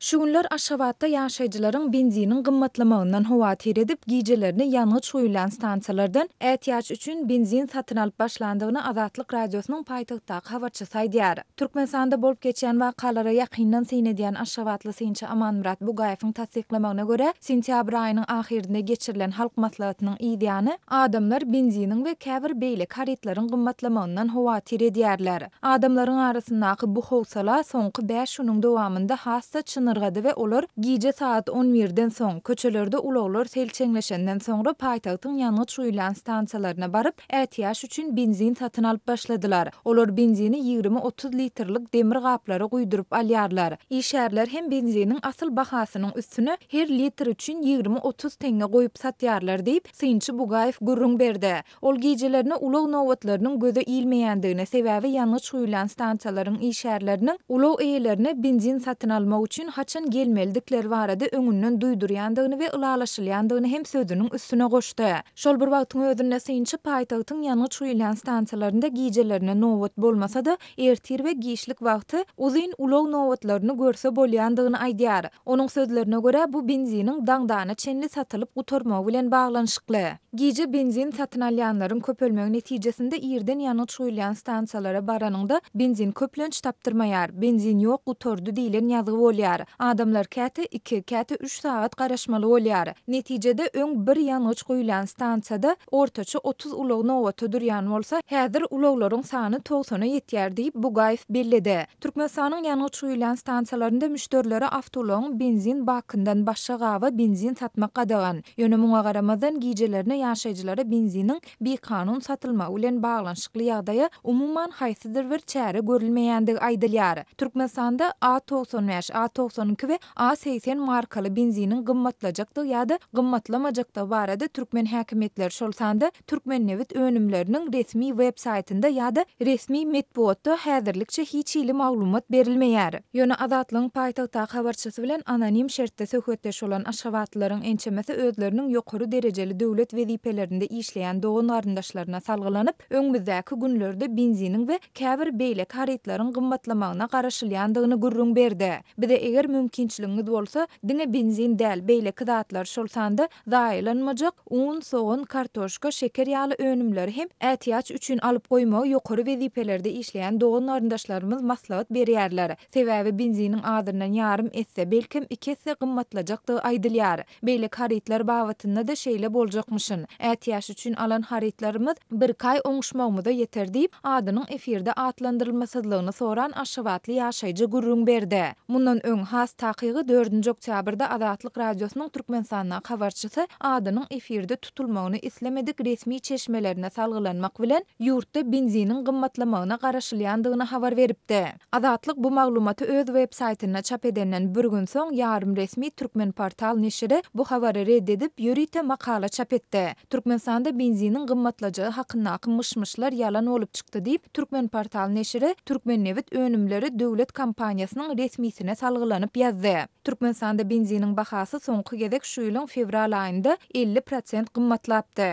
Şu günler Aşgabatda ýaşaýjylaryň benziniň gymmatlamagyndan howatyr edip, gijelerine ýangyç guýulýan stansiýalardan ätiýaç üçin benzin satyn alyp başlandygyny Azatlyk Radiosynyň paýtagtdaky habarçysy aýdýar. Türkmenistanda bolup geçýän wakalara ýakyndan syn edýän aşgabatly synçy Amanmyrat Bugaýewiň tassyklamagyna görä, sentýabr aýynyň ahyrynda geçirilen Halk Maslahatynyň yzýany, adamlar benziniň we käbir beýleki harytlaryň gymmatlamagyndan howatyr edýärler. Adamlaryň arasyndaky bu howsala soňky bäş günüň dowamynda has-da çynyrgady we olar gije sagat on birden soň, köçelerde ulaglar selçeňleşenden soňra paýtagtyň ýangyç guýulýan stansiýalaryna baryp, ätiýaç üçin benzin satyn alyp başladylar. Olar benzini 20-30 litrlik demir gaplara guýduryp alýarlar. Işgärler hem benziniň asyl bahasynyň üstüne her litr üçin 20-30 teňňe goýup satýarlar diýip, synçy Bugaýew gürrüň berdi. Ol gijelerine ulag nobatlarynyň göze ilmeýändigini, sebäbi ýangyç guýulýan stansiýalaryň işgärleriniň ulag eýelerine benzin satyn almak üçin haçan gelmelidikleri barada öňünden duýdurýandygyny we ylalaşylýandygyny hem sözüniň üstüne goşdy. Şol bir wagtyň özünde synçy paýtagtyň ýangyç guýulýan stansiýalarynda gijelerine nobat bolmasa-da, ertir we giçlik wagty uzyn ulag nobatlaryny görse bolýandygyny aýdýar. Onuň sözlerine görä, bu benziniň daňdana çenli satylyp gutarmagy bilen baglanyşykly. Gije benzin satyn alýanlaryň köpelmegi netijesinde irden ýangyç guýulýan stansiýalara baranyňda benzin köplenç tapdyrmaýar, benzin ýok gutardy diýlen ýazgy bolýar. Adamlar käte iki, käte üç sagat garaşmaly bolýar. Netijede öň bir ýangyç guýulýan stansiýada ortaça 30 ulag nobata durýan bolsa, häzir ulaglaryň sany togsana ýetýär diýip, Bugaýew belledi. Türkmenistanyň ýangyç guýulýan stansiýalarynda müşderilere awtoulagyň benzin bakyndan başga gaba benzin satmak gadagan. Ýöne muňa garamazdan, gijelerine ýaşaýjylara benziniň bikanun satylmagy bilen baglanyşykly ýagdaýa umuman haýsydyr bir çäre görülmeýändigi aýdylýar. Türkmenistanda A 95, A 92 we A 80 markaly benziniň gymmatlajakdygy ýa-da gymmatlamajakdygy barada türkmen häkimiýetleri, şol sanda Türkmennebit önümleriniň resmi web saýtynda ýa-da resmi metbugatda häzirlikçe hiç hili maglumat berilmeýär. Ýöne Azatlygyň paýtagtdaky habarçysy bilen anonim şertde söhbetdeş bolan aşgabatlylaryň ençemesi özleriniň ýokary derejeli döwlet wezipelerinde işleýän dogan-garyndaşlaryna salgylanyp, öňümizdäki günlerde benziniň we käbir beýleki harytlaryň gymmatlamagyna garaşylýandygyny gürrüň berdi. Bize eger mümkinçiligiňiz bolsa, diňe benzin däl, beýleki zatlar, şol sanda Zaýalanmajak un, sogan, kartoşka, şeker ýaly önümleri hem ätiýaç üçin alyp goýmagy ýokary wezipelerde işleýän dogan-garyndaşlarymyz maslahat berýärler. Sebäbi benziniň azyndan ýarym esse, belkem iki esse gymmatlajakdygy aýdylýar. Beýleki harytlar babatynda-da şeýle boljakmyşyn. Ätiýaç üçin alan harytlarymyz birki aý oňuşmagymyza ýeter diýip, adynyň efirde atlandyrylmasyzlygyny soran aşgabatly ýaşaýjy gürrüň berdi. Mundan öň, has takygy dördünji oktýabrda Azatlyk Radiosynyň Türkmenistandaky habarçysy adynyň efirde tutulmagyny islemedik resmi çeşmelerine salgylanmak bilen, ýurtda benziniň gymmatlamagyna garaşylýandygyny habar beripdi. Azatlyk bu maglumaty öz web saýtynda çap edenden bir gün soň, ýarym resmi Türkmenportal neşiri bu habary red edip, ýörite makala çap etdi. Türkmenistanda benziniň gymmatlajagy hakyndaky myş-myşlar ýalan bolup çykdy diýip, Türkmenportal neşiri Türkmennebit önümleri döwlet kompaniýasynyň resmisine salgylanyp ýazdy. Türkmenistanda benziniň bahasy soňky gezek şu ýylyň fewral aýynda 50 prosent gymmatlapdy.